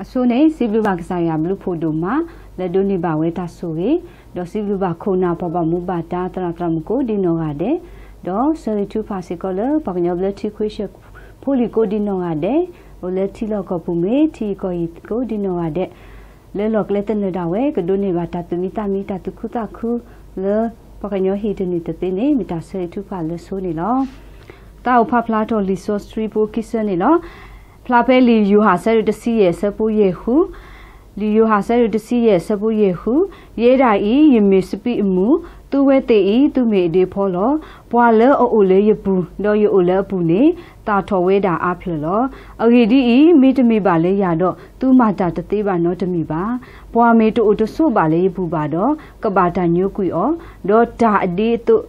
ဆိန့ၣ် စံးဘျုးဘၣ်ကစၢ်ယွၤဘျုးဖှိၣ်ဒိၣ်မး လၢဒိးန့ၢ်ဘၣ်ဝဲတၢ်ဆိၣ်ဂ့ၤ, ဒီးစံးဘျုးဘၣ်ခိၣ်နၢ်ပှၤဘၣ်မူဘၣ်ဒါသရၣ်သရၣ်မုၣ်ကိးဒံနီၢ်ဂၤဒဲး, ဒီးဆၢဂ့ၤထုကဖၣ်စ့ၢ်ကီးလၢပှၤကညီဘျၢထံခွ့ဆၢဖိလံၤကိးဒံနီၢ်ဂၤဒဲး, အိၣ်လၢထံလီၢ်ကီၢ်ပူၤမ့ၢ် ထံကီၢ်အံၤကိးဒံနီၢ်ဂၤဒဲး, လၢလီၢ်ကျဲသနၢၣ်ဒၣ်ဝဲ ကဒိးန့ၢ်ဘၣ်တၢ်သူၣ်မံသးမံ တၢ်သူၣ်ခုသးခု လၢပှၤကညီဟံၣ်တနံၤတသ့န့ၣ် မ့ၢ်တၢ်ဆၢဂ့ၤထုကဖၣ်လၢဆိန့ၣ်လီၤ. တၢ်အိၣ်ဖးဖျါထီၣ်လံာ်စီဆှံဖိခံဆၢန့ၣ်လီၤ. ဖျါဖဲလံာ်ယိၤဟၣ်ဆၢဒိၣ်တဆံယဲၢ် ဆၢဖိယဲၢ်ဃု, လံာ်ယိၤဟၣ်ဆၢဒိၣ်တဆံယဲၢ် ဆၢဖိယဲၢ်ဃု, ယဲဒၣ်အံၤ ယမ့ၢ်စပံးအမုၢ်, သုဝဲသ့ၣ်အံၤ သုမ့ၢ်အဒ့ဖီလီၤ. ပှၤလၢအအိၣ်လၢယပူၤ ဒီးယအိၣ်လၢအပူၤန့ၣ် သၣ်ထီၣ်ဝဲဒၣ်အါဖျၢၣ်လီၤ. အဂ့ၢ်ဒ်အံၤ, မ့တမ့ၢ်ဘၣ်လၢယၤဒီး သုမၤတၢ်တသ့ဘၣ်နီတမံၤဘၣ်. ပှၤမ့ၢ်တအိၣ်တဆိးဘၣ်လၢယပူၤဘၣ်ဒီး ကဘၣ်တၢ်ညိကွံာ်အီၤ, ဒီးတၢ်အဒ့အသိး, ဒ်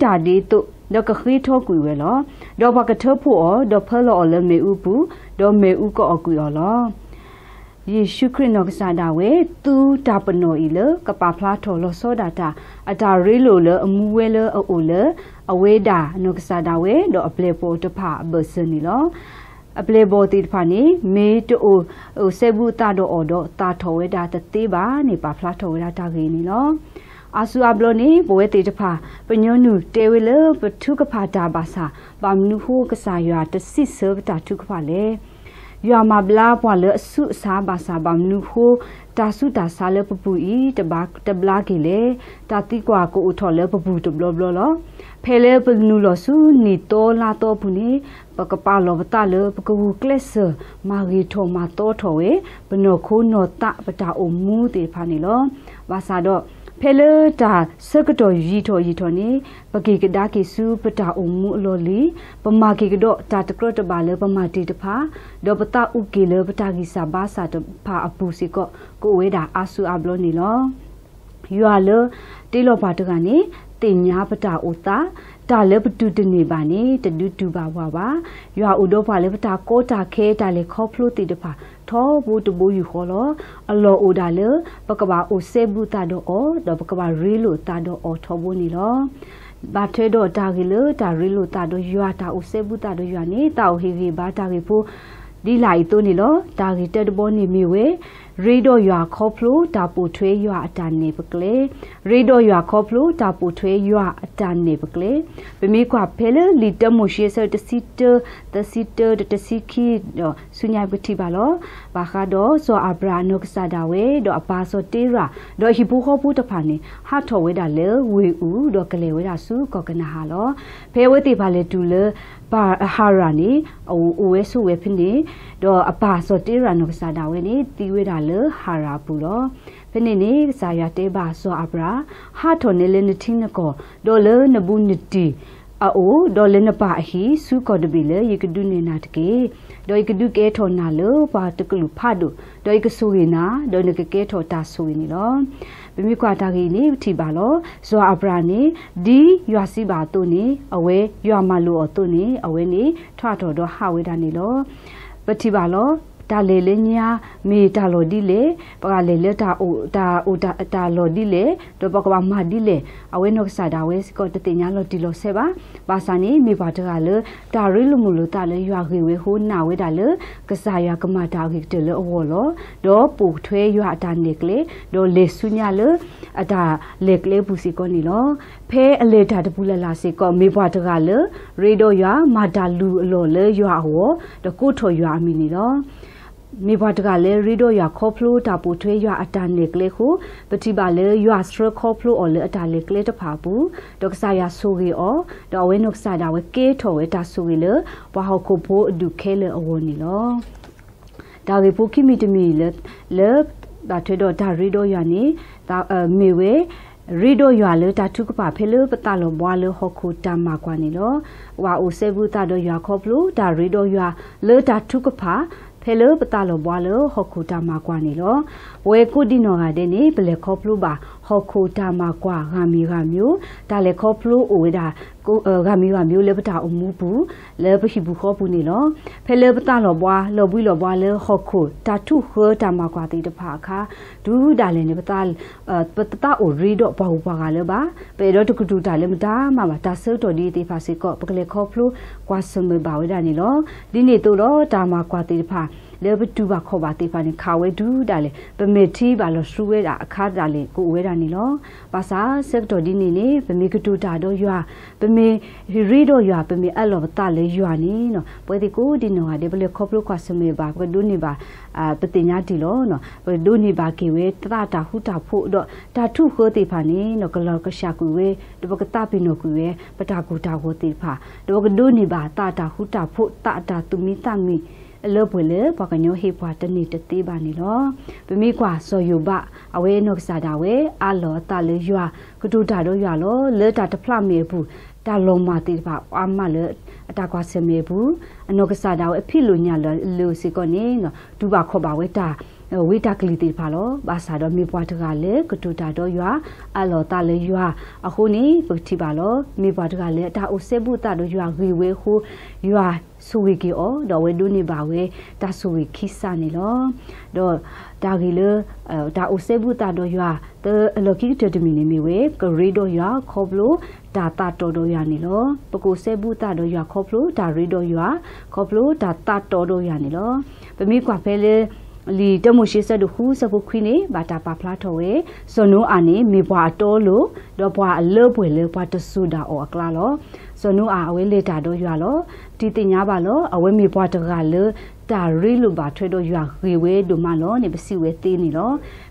တၢ်ဒ့အသိး, ဒီးကဃ့ထီကွံာ်ဝဲလီၤ. ဒီးပှၤကထၢဖှိၣ်အီၤ, ဒီးဖၢလီၤအီၤလၢမ့ၣ်အူပူၤ, ဒီးမ့ၣ်အူကအီၣ်ကွံာ်အီၤလီၤ. ယ့ၣ်ၡူးခရံာ်နီၢ်ကစၢ်ဒၣ်ဝဲ သူတၢ်ပနီၣ်အံၤလၢကပာ်ဖျါထီၣ်လီၤဆီဒၣ်တၢ် အတၢ်ရ့လိာ်လၢအမူဝဲလၢအအိၣ်လၢ အဝဲဒၣ်နီၢ်ကစၢ်ဒၣ်ဝဲ ဒီးအပျဲၢ်ဘီၣ်တဖၣ်အဘၢၣ်စၢၤန့ၣ်လီၤ. အပျဲၢ်ဘီၣ်သ့ၣ်တဖၣ်န့ၣ် မ့ၢ်တအိၣ်စဲဘူးအသးဒီးအီၤဒီး သၣ်ထီၣ်ဝဲဒၣ်တသ့ဘၣ်န့ၣ် ပာ်ဖျါထီၣ်ဝဲဒၣ်တၢ်ဂ့ၢ်န့ၣ်လီၤ. အါစုအါဘျီန့ၣ် ပဝဲသ့ၣ်တဖၣ် ပညီနုၢ်တဲဝဲလၢပထုကဖၣ်တၢ်ဘၣ်ဆၣ် ဘၣ်မနုၤဃိကစၢ်ယွၤတစံးဆၢပတၢ်ထုကဖၣ်လဲၣ်. ယွၤမၤဘျါပှၤလၢအဆူးအဆါဘၣ်ဆၣ် ဘၣ်မနုၤဃိ တၢ်ဆူးတၢ်ဆါလၢပပူၤအံၤ တဘျါက့ၤလဲၣ်. တၢ်သံကွၢ်ကအိၣ်ထီၣ်လၢပပူၤတဘျီဘျီလီၤ. ဖဲလၢပနုာ်လီၤဆူနံၣ်သီလါသီအပူၤန့ၣ် ပကပာ်လီၤပသးလၢပကဂုာ်ကျဲးစၢး မၤဂ့ၤထီၣ်မၤသီထီၣ်ဝဲ ပနီၢ်ခိနီၢ်သးပတၢ်အိၣ်မူသ့ၣ်တဖၣ်န့ၣ်လီၤ. ဘၣ်ဆၣ်ဒီး ဖဲလၢတၢ်ဆၢကတီၢ်ယံာ်ထီၣ်ယံာ်ထီၣ်န့ၣ် ပက့ၤကဒါက့ၤဆူပတၢ်အိၣ်မူအလီၢ်လံၤ, ပမၤက့ၤကဒီးတၢ်တကြၢးတဘၣ်လၢပမၤတ့ၢ်တဖၣ်, ဒီးပသးအုးက့ၤလၢပတၢ်ဂံၢ်စၢ်ဘါစၢ်တဖၣ်အပူၤစ့ၢ်ကီး ကအိၣ်ဝဲဒၣ်အါစုအါဘျီန့ၣ်လီၤ. ယွၤလၢတ့လီၤပှၤတဂၤန့ၣ် သ့ၣ်ညါပတၢ်အိၣ်သး, တၢ်လၢပတူၢ်တန့ၢ်ဘၣ်န့ၣ် တဒုးတူၢ်ဘၣ်ပှၤဘၣ်. ယွၤအိၣ်ဒီးပှၤလၢပတၢ်ကီတၢ်ခဲတၢ်လဲၤခီဖျိသ့ၣ်တဖၣ် ထီဘိတဘိယူၢ်ဃီလီၤ. အလီၢ်အိၣ်ဒၣ်လၢ ပကဘၣ်အိၣ်စဲဘူးသးဒီးအီၤ, ဒီးပကဘၣ်ရ့လိာ်သးဒီးအီၤထီဘိန့ၣ်လီၤ. ဘၣ်ထွဲဒီးတၢ်ဂ့ၢ်လၢတၢ်ရ့လိာ်သးဒီးယွၤ တၢ်အိၣ်စဲဘူးသးဒီးယွၤန့ၣ် သးအိၣ်ဟ့ၣ်ဂံၢ်ဘါတၢ်ဂ့ၢ်ဖိ ဒ်လာ်အံၤသိးန့ၣ်လီၤ. တၢ်ဂ့ၢ်တၢတဘီန့ၣ်မ့ၢ်ဝဲ ရ့ဒီးယွၤခီဖျိတၢ်ပိာ်ထွဲယွၤအတၢ်နဲၣ်ပကျဲ, ရ့ဒီးယွၤခီဖျိတၢ်ပိာ်ထွဲယွၤအတၢ်နဲၣ်ပကျဲ. ပမ့ၢ်ကွၢ်ဖဲလၢလံာ်တၢမိၤၡ့အဆၢတဆံတၢ, တဆံတၢ, တဆံခံဒီးဆူညါပထံၣ်ဘၣ်လီၤ. ဘၣ်ဃးဒီးစီၤအၤဘြၤဟၣ်အနီၢ်ကစၢ်ဒၣ်ဝဲ ဒီးအပၢ်စီၤတ့ရၣ် ဒီးဟံၣ်ဖိဃီဖိတဖၣ်န့ၣ် ဟးထီၣ်ဝဲဒၣ်လၢဝ့ၢ်အူၣ် ဒီးကလဲၤဝဲဒၣ်ဆူကီၢ်ကနၤဧၣ်လီၤ. ဖဲအဝဲသ့ၣ်တဖၣ်လဲၤတုၤလၢ ပၢ်ဟၤရၣ်န့ၣ် အအိၣ်ဝဲဆိးဝဲဖဲန့ၣ်, ဒီးအပၢ်စီၤတ့ရၣ်နီၢ်ကစၢ်ဒၣ်ဝဲန့ၣ် သံဝဲဒၣ်လၢဟၤရၣ်အပူၤလီၤ. ဖဲန့ၣ်န့ၣ် ကစၢ်ယွၤတဲဘၣ်စီၤအၤဘြၤဟၣ်, ဟးထီၣ်နဲလၢနထံနကီၢ်, ဒီးလၢနဘူးနတံၢ်အအိၣ်, ဒီးလၢနပၢ်အဟံၣ် ဆူကီၢ်တဘ့ၣ်လၢယကဒုးနဲၣ်နၤတက့ၢ်. ဒီးယကဒုးကဲထီၣ်နၤလၢပှၤတကလုာ်ဖးဒိၣ်, ဒီးယကဆိၣ်ဂ့ၤနၤ, ဒီးနကကဲထီၣ်တၢ်ဆိၣ်ဂ့ၤန့ၣ်လီၤ. ပမ့ၢ်ကွၢ်တၢ်ဂ့ၢ်အံၤန့ၣ် ပထံၣ်ဘၣ်လီၤ. စီၤအၤဘြၤဟၣ်န့ၣ် ဒ်ယွၤစံးဘၣ်အသိးန့ၣ် အဝဲ ယွၤမၤလိာ်အီၤအသိးန့ၣ် အဝဲန့ၣ် ထီၣ်ထီၣ်ဒီးဟးဝဲဒၣ်န့ၣ်လီၤ. ပထံၣ်ဘၣ်လီၤ. တၢ်လဲၤလၢညါ မ့ၢ်တၢ်လီၢ်ဒ်လဲၣ်, ပကလဲၤလၢတၢ်အိၣ်, တၢ်အိၣ်တၢ်, တၢ်လီၢ်ဒ်လဲၣ်, ဒီးပကဘၣ်မၤဒ်လဲၣ်, အဝဲနီၢ်ကစၢ်ဒၣ်ဝဲစ့ၢ်ကီး တသ့ၣ်ညါလီၤတံၢ်လီၤဆဲးဘၣ်. ဘၣ်ဆၣ်န့ၣ် မ့ၢ်ပှၤတဂၤလၢ တၢ်ရ့လိာ်မုာ်လိာ်သးလၢယွၤဂ့ၢ်ဝဲအဃိ နာ်ဝဲဒၣ်လၢ ကစၢ်ယွၤကမၤတၢ်အဂ့ၤကတၢၢ်လၢအဂီၢ်လီၤ. ဒီးပိာ်ထွဲယွၤအတၢ်နဲၣ်ကျဲ, ဒီးလဲၤဆူညါလၢ အတၢ်လဲၤကျဲအပူၤစ့ၢ်ကီးန့ၣ်လီၤ. ဖဲအလဲၤတၢ်တပူၤလၢ်လၢ်စ့ၢ်ကီး မ့ၢ်ပှၤတဂၤလၢ ရ့ဒီးယွၤ မၤတၢ်လုၢ်အလီၢ်လၢယွၤအဂီၢ်, ဒီးကိးထီၣ်ယွၤအမံၤန့ၣ်လီၤ. မ့ၢ်ပှၤတဂၤလၢ ရ့ဒီးယွၤခီဖျိတၢ်ပိာ်ထွဲယွၤအတၢ်နဲၣ်ကျဲအဃိ, ပထံၣ်ဘၣ်လၢယွၤဆှၢခီဖျိအီၤလၢအတၢ်လဲၤကျဲတဖၣ်အပူၤ, ဒီးကစၢ်ယွၤဆိၣ်ဂ့ၤအီၤ, ဒီးအဝဲနီၢ်ကစၢ်ဒၣ်ဝဲကဲထီၣ်ဝဲတၢ်ဆိၣ်ဂ့ၤလၢ ပှၤဟီၣ်ခိၣ်ဖိအဒူၣ်ခဲလၢာ်အဂီၢ်န့ၣ်လီၤ. တၢ်ဂ့ၢ်ဖိခံမံၤတမံၤလၢ လၢ ဘၣ်ထွဲဒီးတၢ်ရ့ဒီးယွၤန့ၣ် မ့ၢ်ဝဲ ရ့ဒီးယွၤလၢတၢ်ထုကဖၣ်ဖဲလၢပသးလီၤဘှါလၢဟီၣ်ခိၣ်တၢ်မၤကွၢ်န့ၣ်လီၤ. ပှၤအိၣ်စဲဘူးသးဒီးယွၤခီဖျိ တၢ်ရ့ဒီးယွၤလၢတၢ်ထုကဖၣ် ဖဲလၢပသးလီၤဘှါလၢဟီၣ်ခိၣ်တၢ်မၤကွၢ်န့ၣ်လီၤ. ပဝဲကိးဒံနီၢ်ဂၤဒဲးန့ၣ် ပလဲၤခီဖျိဘၣ် ဟီၣ်ခိၣ်တၢ်မၤကွၢ်ဂၤမံၤဂၤမံၤ, တၢ်လဲၤခီဖျိအိၣ်ဝဲဒၣ် ဂၤမံၤဂၤမံၤလၢပတၢ်အိၣ်မူပူၤ, လၢပဟံၣ်ပူၤဃီပူၤန့ၣ်လီၤ. ဖဲလၢပသးလီၤဘှါ လီၤဘှံးလီၤဘှါလၢဟီၣ်ခိၣ် တၢ်ထုးဃၢတၢ်မၤကွၢ်သ့ၣ်တဖၣ်အခါ, တုၤဒၣ်လဲာ်န့ၣ် ပသး ပတသးအိၣ်ရ့ဒီးပှၤဂုၤပှၤဂၤလၢၤဘၣ်, ပအဲၣ်ဒိးတကတူၢ်တၢ်လၢမတၤမးဘၣ်, တၢ်ဆၢကတီၢ်ဒ်အံၤသ့ၣ်တဖၣ်စ့ၢ်ကီး ပကလဲၤခီဖျိကွၢ်ဆၢၣ်မဲာ်ဘၣ်ဝဲဒၣ်န့ၣ်လီၤ. ဒ်န့ၣ်အသိးဒီးတၢ်မၤကွၢ်သ့ၣ်တဖၣ် လၢပတူၢ်ဘၣ်ခီၣ်ဘၣ်သ့ၣ်တဖၣ်န့ၣ် ခးဝဲဒုဒၣ်လဲာ် ပမဲာ်ထံဘၣ်လီၤဆှုဝဲဒၣ်အခါဒၣ်လဲာ် ကအိၣ်ဝဲဒၣ်န့ၣ်လီၤ. ဘၣ်ဆၣ်ဆၢကတီၢ်ဒ်န့ၣ်န့ၣ် ပမ့ၢ်ကတိၤတၢ်ဒီးယွၤ, ပမ့ၢ်ရ့ဒီးယွၤ, ပမ့ၢ်အးလီၤပသးလၢယွၤန့ၣ် ပဝဲသ့ၣ်ကိးဒံနီၢ်ဂၤဒဲး ပလဲၤခီဖျိကွၢ်ဆၢၣ်မဲာ်ဘၣ် ပကဒိးန့ၢ်ဘၣ် ပသ့ၣ်ညါတ့ၢ်လီၤ. ပကဒိးန့ၢ်ဘၣ်က့ၤဝဲသးတၢ်ဃူတၢ်ဖိးဒီး တၢ်ထူၣ်ဃၢသ့ၣ်တဖၣ်န့ၣ် ကလီၤကဆှၣ်ကွံာ်ဝဲ ဒီးပကသးပ့ၤနီၣ်ကွံာ်ဝဲ ပတၢ်ကိၢ်တၢ်ဂီၤသ့ၣ်တဖၣ် ဒီးပကဒိးန့ၢ်ဘၣ်သးတၢ်ဃူတၢ်ဖိး သးတၢ်သူၣ်မံသးမံ လၢပှဲၤလၢပှၤကညီဟ့ၣ်ပှၤတန့ၢ်တသ့ဘၣ်န့ၣ်လီၤ. ပမ့ၢ်ကွၢ်စီၤယိၤဘး အဝဲနီၢ်ကစၢ်ဒၣ်ဝဲ အးလီၤအသးလၢယွၤ, ကတိၤတၢ်ဒီးယွၤလီၤ. လၢတၢ်တဖျးမဲာ်အပူၤ တၢ်လီၤမၢ်သ့ၣ်တဖၣ်အါမးလၢ အတၢ်ကွၢ်ဆၢၣ်မဲာ်အပူၤ, အနီၢ်ကစၢ်ဒၣ်ဝဲအဖံးလိာ်ညၣ်လၢအလိၤစ့ၢ်ကီးန့ၣ် တူၢ်ဘၣ်ခီၣ်ဘၣ်ဝဲတၢ် ဝ့တၢ်ကလံၤသ့ၣ်တဖၣ်လီၤ. ဘၣ်ဆၣ်ဒီးမ့ၢ်ပှၤတဂၤလၢကတိၤတၢ်ဒီးယွၤ, အးလီၤအသးလၢယွၤအဃိန့ၣ် ပကထံၣ်ဘၣ်လီၤ. မ့ၢ်ပှၤတဂၤလၢအတၢ်အိၣ်စဲဘူးသးဒီးယွၤဂ့ၤဝဲအဃိ ယွၤဆိၣ်ဂ့ၤက့ၤအီၤ ဒီးအဝဲဒိးန့ၢ်ဘၣ်ဝဲတၢ်ဆိၣ်ဂ့ၤခံစးန့ၣ်လီၤ. ဒီးတၢ်ဂ့ၢ်လၢ တၢ်အိၣ်စဲဘူးသးဒီးယွၤ အလီၢ်ခံကတၢၢ်တမံၤန့ၣ်မ့ၢ်ဝဲ ပကရ့ဒီးယွၤခီဖျိတၢ်သးတီဒီးယွၤန့ၣ်လီၤ. ပကအိၣ်စဲဘူးသးဒီးယွၤခီဖျိတၢ်ရ့ဒီးယွၤ ခီဖျိတၢ်သးတီဒီးယွၤန့ၣ်လီၤ. ပမ့ၢ်ကွၢ်ဖဲလၢ လံာ်တၢမိၤၡ့ဆၢဒိၣ်ဃုဆၢဖိခွံန့ၣ် ဘၣ်တၢ်ပာ်ဖျါထီၣ်ဝဲ စီၤနိအၤန့ၣ် မ့ၢ်ပှၤအတီအလိၤ ဒီးပှၤအလၢပှဲၤလၢပှၤတစိၤဒၣ်အီၤအကျါလီၤ. စီၤနိအၤအဝဲလဲၤတၢ်ဒီးယွၤလီၤ. ပထံၣ်သ့ၣ်ညါဘၣ်လီၤ. အဝဲမ့ၢ်ပှၤတဂၤလၢ တၢ်ရ့လိာ်ဘၣ်ထွဲဒီးယွၤဂ့ၤဝဲဒိၣ်မးလီၤန့ၣ် ပစံးဝဲသ့န့ၣ်လီၤ.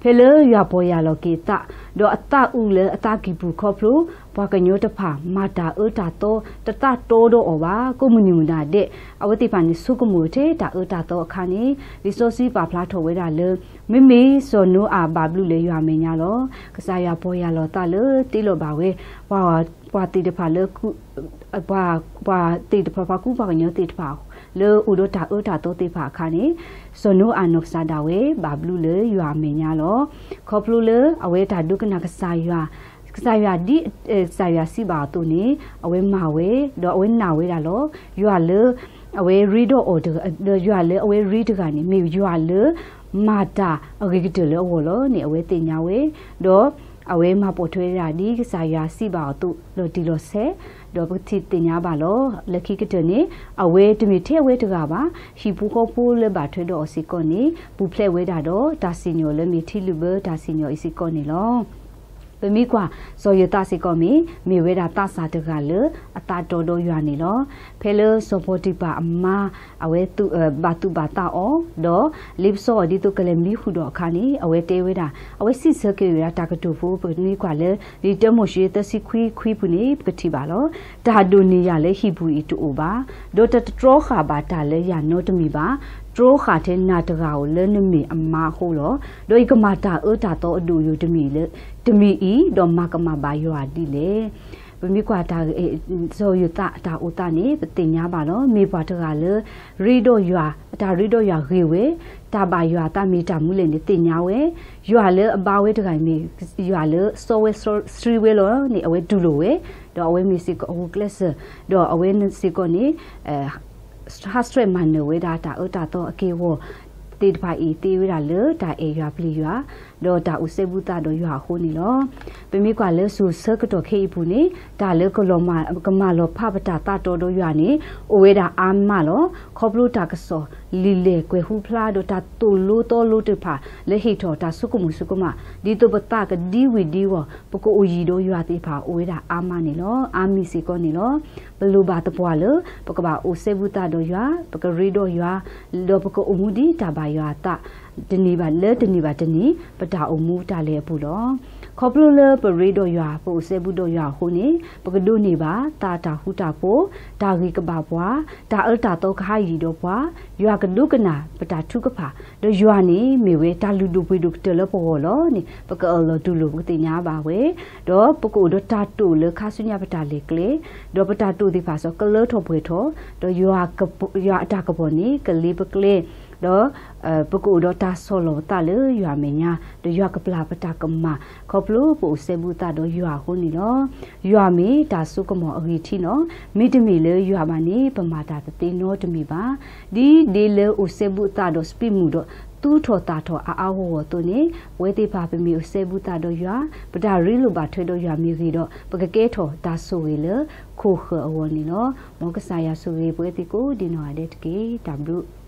ဖဲလၢယွၤပီၢ်ယၢ်လီၤက့ၤအသး ဒီးအသးအုးလၢအသးကံၢ်ပူၤခီဖျိ ပှၤကညီတဖၣ်မၤတၢ်အၢတၢ်သီ တသးတီဒီးအီၤဘၣ် ကိးမုၢ်နံၤမုၢ်နၤဒဲး အဝဲသ့ၣ်တဖၣ်န့ၣ် ဆိကမိၣ်ထဲတၢ်အၢတၢ်သီအခါန့ၣ် လံာ်စီဆှံပာ်ဖျါထီၣ်ဝဲဒၣ်လၢ မ့မ့ၢ်စီၤနိအၤဘၣ်ဘျုးလၢယွၤအမဲာ်ညါလီၤ. ကစၢ်ယွၤပီၢ်ယၢ်လီၤသးလၢတ့လီၤဘၣ်ဝဲ ပှၤသ့ၣ်တဖၣ်လၢ ပှၤသ့ၣ်တဖၣ် ပှၤကူပှၤကညီသ့ၣ်တဖၣ် လၢအိၣ်ဒီးတၢ်အၢတၢ်သီသ့ၣ်တဖၣ်အခါန့ၣ် စီၤနိအၤနီၢ်ကစၢ်ဒၣ်ဝဲ ဘၣ်ဘျုးလၢယွၤအမဲာ်ညါလီၤ. ခီဖျိလၢအဝဲတၢ်ဒိကနၣ်ကစၢ်ယွၤ ကစၢ်ယွၤဒ် ကစၢ်ယွၤစံးဘၣ်အီၤအသိးန့ၣ် အဝဲမၤဝဲ ဒီးအဝဲနာ်ဝဲဒၣ်လီၤ. ယွၤလၢ အဝဲရ့ဒီးအီၤတဂၤ ဒီးယွၤလၢအဝဲရ့တဂၤန့ၣ် မ့ၢ်ယွၤလၢ မၤတၢ်အဂ့ၤကတၢၢ်လၢအဂီၢ်လီၤန့ၣ် အဝဲသ့ၣ်ညါဝဲ ဒီးအဝဲမၤပိာ်ထွဲဒၣ်ဒ်ကစၢ်ယွၤစံးဘၣ်အီၤအသိး လီၤတံၢ်လီၤဆဲး ဒီးပကထံၣ်သ့ၣ်ညါဘၣ်လီၤ. လၢခံကတၢၢ်န့ၣ် အဝဲတမ့ၢ်ထဲအဝဲတဂၤဘၣ် ဟံၣ်ဖိဃီဖိလၢဘၣ်ထွဲဒီးအီၤစ့ၢ်ကီးန့ၣ် ပူၤဖျဲးဝဲဒၣ်ဒီးတၢ်စံၣ်ညီၣ်လၢမ့ၢ်ထံလုာ်ဘၢတၢ်စံၣ်ညီၣ်အံၤစ့ၢ်ကီးန့ၣ်လီၤ. ပမ့ၢ်ကွၢ် စီၤယိၤသးစ့ၢ်ကီးမ့ၢ် မ့ၢ်ဝဲဒၣ်သးစၢ်တဂၤလၢအသးတီဒီးယွၤန့ၣ်လီၤ. ဖဲလၢစီၤပီၤတံၤဖၢ်အမါ အဝဲ ဘၣ်သူၣ်ဘၣ်သးအီၤ ဒီးလ့ပစီအီၤဒ်သိးကလဲၤမံဃုာ်ဒီးအခါန့ၣ် အဝဲတဲဝဲဒၣ် အဝဲစံးဆၢက့ၤဝဲဒၣ်တၢ်ကတိၤဖိ ပမ့ၢ်ကွၢ်လၢ လံာ်တၢမိၤၡ့သၢဆံခွံခွံပူၤန့ၣ် ပကထံၣ်ဘၣ်လီၤ. တၢ်ဒိၣ်န့ၢ်ယၤလၢဟံၣ်ပူၤအံၤတအိၣ်ဘၣ်, ဒီးတတြီဃာ်ဘၣ်တၢ်လၢယၤနီတမံၤဘၣ်. တြီဃာ်ထဲနၤတဂၤဧိၤလၢနမ့ၢ်အမါအဃိလီၤ. ဒီးယကမၤတၢ်အၢတၢ်သီအဒိၣ်အယိာ်တမံၤလၢ တမံၤအံၤ, ဒီးမၤကမၣ်ဘၣ်ယွၤဒ်လဲၣ်. ပမ့ၢ်ကွၢ်တၢ် စီၤယိၤသးတၢ်အိၣ်သးန့ၣ် ပသ့ၣ်ညါဘၣ်လီၤ. မ့ၢ်ပှၤတဂၤလၢ ရ့ဒီးယွၤ, တၢ်ရ့ဒီးယွၤဂ့ၤဝဲ, တၢ်ဘၣ်ယွၤအသးမ့ၢ်တၢ်မူလဲၣ်န့ၣ် သ့ၣ်ညါဝဲ, ယွၤလၢအဘါဝဲတဂၤအံၤမ့ၢ် ယွၤလၢစီဝဲဆှံဝဲလီၤန့ၣ် အဝဲတူၢ်လိာ်ဝဲ, ဒီးအဝဲမ့ၢ်စ့ၢ်ကီးအဂုာ်ကျဲးစၢး, ဒီးအဝဲစ့ၢ်ကီးန့ၣ် ဟးဆှဲးမၤနၢၤဝဲဒၣ်တၢ်အၢတၢ်သီအက့ၢ်အဂီၤသ့ၣ်တဖၣ်အံၤ သ့ဝဲဒၣ်လၢတၢ်အဲၣ်ယွၤပျံၤယွၤ, ဒီးတၢ်အိၣ်စဲဘူးသးဒီးယွၤအဃိန့ၣ်လီၤ. ပမ့ၢ်ကွၢ်လၢစိၤဆၢကတီၢ်ခဲအံၤအပူၤန့ၣ် တၢ်လၢကလီၤမၢ် ကမၤလီၤဖးပတၢ်သးတီဒီးယွၤန့ၣ် အိၣ်ဝဲဒၣ်အါမးလီၤ. ခီဖျိတၢ်ကစီၣ်လံာ်လဲၢ်ကွဲၤဟူဖျါ ဒီးတၢ်သိၣ်လိသီလိတဖၣ်လၢဟ့ၣ်ထီၣ်တၢ်ဆိကမိၣ်ဆိကမး ဒ်သိးပသးကဒံဝံၤဒံဝီၤ ပကအိၣ်ယံၤဒီးယွၤသ့ၣ်တဖၣ်အိၣ်ဝဲဒၣ်အါမးန့ၣ်လီၤ. အါမံၤစ့ၢ်ကီးန့ၣ်လီၤ. ပလိၣ်ဘၣ်သပှၢ်လၢ ပကဘၣ်အိၣ်စဲဘူးသးဒီးယွၤ, ပကရ့ဒီးယွၤ, ဒီးပကအိၣ်မူဒ်တၢ်ဘၣ်ယွၤအသး တနံၤဘၣ်လၢတနံၤဘၣ်တနံၤ ပတၢ်အိၣ်မူတၢ်လဲၤအပူၤလီၤ. ခီဖျိလၢပရ့ဒီးယွၤ ပအိၣ်စဲဘူးဒီးယွၤအဃိန့ၣ် ပကဒိးန့ၢ်ဘၣ်သးတၢ်ဃူတၢ်ဖိး, တၢ်ဂံၢ်ကဘၣ်ပှၤ, တၢ်အၢတၢ်သီကဟးယံၤဒီးပှၤ, ယွၤကဒိကနၣ်ပတၢ်ထုကဖၣ်, ဒီးယွၤန့ၣ်မ့ၢ်ဝဲတၢ်လုၢ်ဒိၣ်ပှ့ၤဒိၣ်ကတၢၢ်လၢပဂီၢ်လီၤန့ၣ် ပကအၢၣ်လီၤတူၢ်လိာ် ပကသ့ၣ်ညါဘၣ်ဝဲ, ဒီးပကအိၣ်ဒီးတၢ်တိာ်လၢခါဆူညါပတၢ်လဲၤကျဲ, ဒီးပတၢ်တိာ်သ့ၣ်တဖၣ်စ့ၢ်ကီး ကလၢထီၣ်ပှဲၤထီၣ်, ဒီးယွၤအတၢ်ကပီၤန့ၣ် ကလ့ပကျဲ, ဒီး ပကအိၣ်ဒီးတၢ်ဆီၣ်လီၤပသးလၢယွၤအမဲာ်ညါ, ဒီးယွၤကပျၢ်ပတၢ်ကမၣ် ခီဖျိပအိၣ်စဲဘူးသးဒီးယွၤအဃိန့ၣ်လီၤ. ယွၤမ့ၢ်တၢ်စိကမီၤအဂံၢ်ထံးလီၤ. မ့တမ့ၢ်လၢယွၤဘၣ်န့ၣ် ပမၤတၢ်တသ့နီတမံၤဘၣ်. ဒ်ဒ့လၢအိၣ်စဲဘူးသးဒီးစပံးမုၢ်ဒီး သူၣ်ထီၣ်သၣ်ထီၣ်အါအါဂီၢ်ဂီၢ်အသိးန့ၣ် ပဝဲသ့ၣ်တဖၣ်ပမ့ၢ်အိၣ်စဲဘူးသးဒီးယွၤ, ပတၢ်ရ့လိာ်ဘၣ်ထွဲဒီးယွၤမ့ၢ်ဂ့ၤဒီး ပကကဲထီၣ်တၢ်ဆိၣ်ဂ့ၤလၢခိၣ်ဃၢၤအဂီၢ်န့ၣ်လီၤ. မ်ကစၢ်ယွၤဆိၣ်ဂ့ၤပဝဲသ့ၣ်ကိးဒံနီၢ်ဂၤဒဲးတက့ၢ်. တၢ်ဘျုး